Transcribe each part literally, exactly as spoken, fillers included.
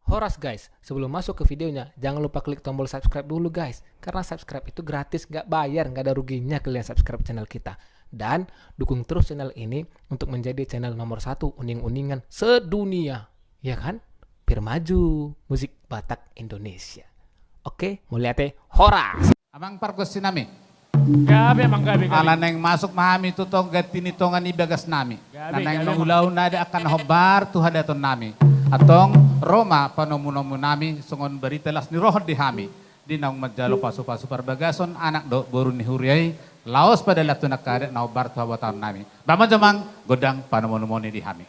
Horas guys, sebelum masuk ke videonya, jangan lupa klik tombol subscribe dulu guys. Karena subscribe itu gratis, nggak bayar, nggak ada ruginya kalian subscribe channel kita. Dan dukung terus channel ini untuk menjadi channel nomor satu uning-uningan sedunia. Ya kan? Pir maju musik Batak Indonesia. Oke, mauliate, horas. Amang pargonsi nami. Gabe, amang, gabe, gabe. Ala naeng masuk ma hami tu tonga, ganti ni tonga ni bagas nami. Gabe, na naeng gabe, amang. Mangulahon nada angka na hombar tu hadaton nami. Antong ro ma panomunomu nami songon barita las ni roha di hami. Di naung manjalo pasupasu parbagason anak dohot boru ni huria i, laos padalan tu angka adat na hombar tu habatahon nami. Bahen ma jo, amang, gondang panomunomu i di hami.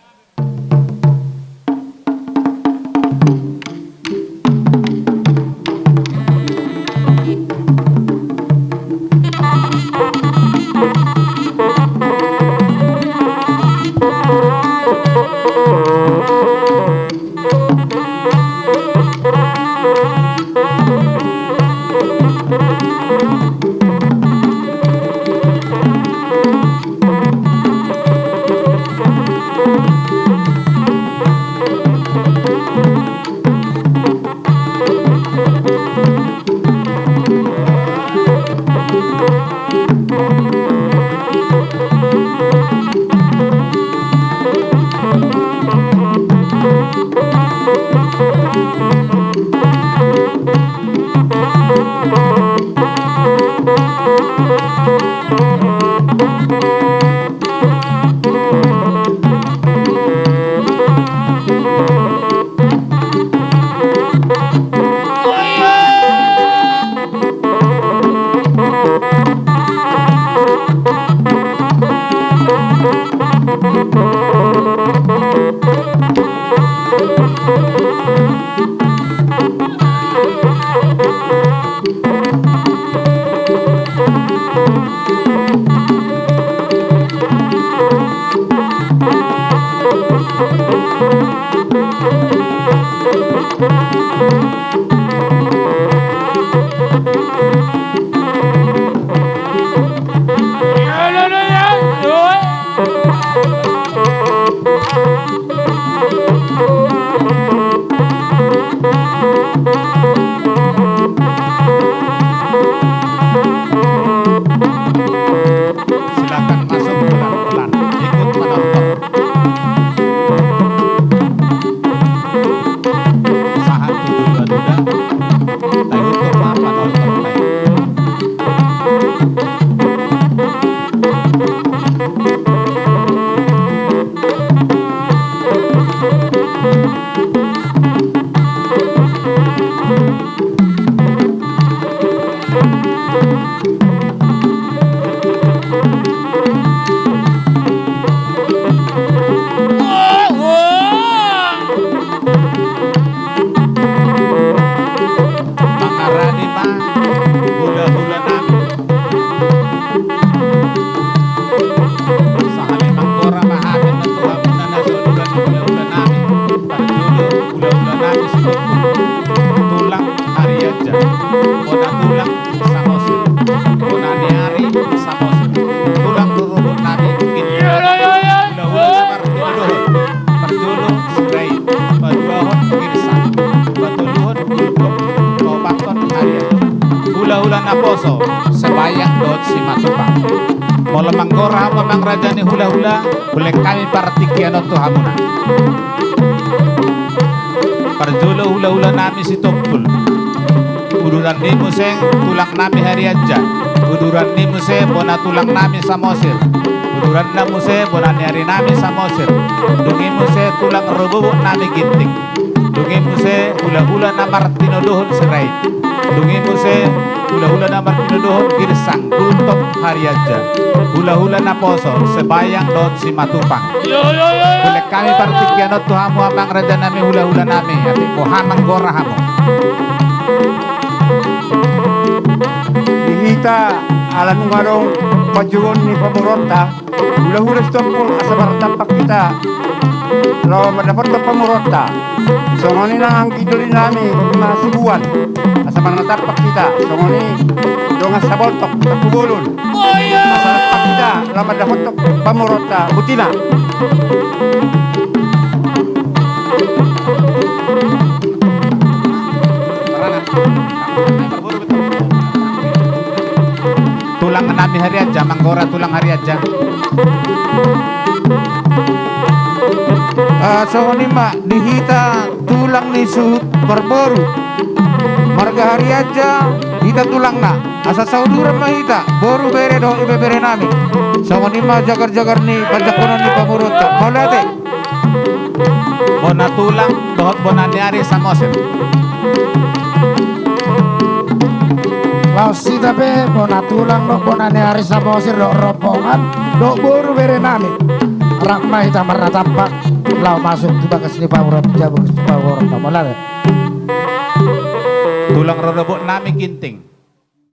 Silakan masuk pelan-pelan, ikut menonton. Sahat tu duda-duda, tahu tu apa nonton lain. Mangarani ma hula-hula nami. Sahali manggora ma hami na tu hamuna na so duran ni hula-hula nami. Parjolo hula-hula nami si Tulang Harianja, bona Tulang Samosir, bona ni ari Samosir, tulang rorobot nami Ginting. Hula-hula saparjolo, parjolo Sirait, paduahon Girsang, patoluhon Gultom, paopathon Harianja. Hula-hula naposo, Sebayang dohot Simatupang. Molo manggora hamu, amang raja ni hula-hula, hulehon hami partingkian on tu hamuna. Parjolo hula-hula nami Sitompul. Uduran ni muse tulang nami Harianja. Uduran ni muse bona tulang nami Samosir. Uduran na muse bona ni ari nami Samosir. Dung i muse tulang rorobot nami Ginting. Dung i muse hula-hula na martinodohon Sirait. Dung i muse hula-hula na martinodohon Girsang, Gultom, Harianja. Hula-hula naposo, Sebayang dohot Simatupang. Hulehon hami partingkian on tu hamu, amang raja nami, hula-hula nami, atik boha manggora hamu. Di hita ala nunga adong panjouon ni pamoruonta, hula-hula Sitompul, asa marnatampak hita laho mandapothon pamoruonta. Songon i nang anggi doli nami na Sibuan, asa marnatampak hita. Songon i dongan Saboltok, Tampubolon, asa marnatampak hita laho mandapothon pamoruonta. Botima. Nami Harianja, manggora tulang Harianja. Ah, songon i ma di hita tulang ni suhut parboru marga Harianja, hita tulangna. Asa sauduran ma hita, boru, bere dohot ibebere nami. Songon i ma jagar-jagar ni panjangkonon ni pamoruonta. Mauliate. Bona tulang dohot bona ni ari Samosir. Laos hita pe bona tulang dohot bona ni ari Samosir dohot rombongan dohot boru, bere nami. Rap ma hita marnatampak laho masuk tu bagas ni pamoruon, jabu bagas ni pamoruon. Mauliate. Tulang ro do bot nami Ginting.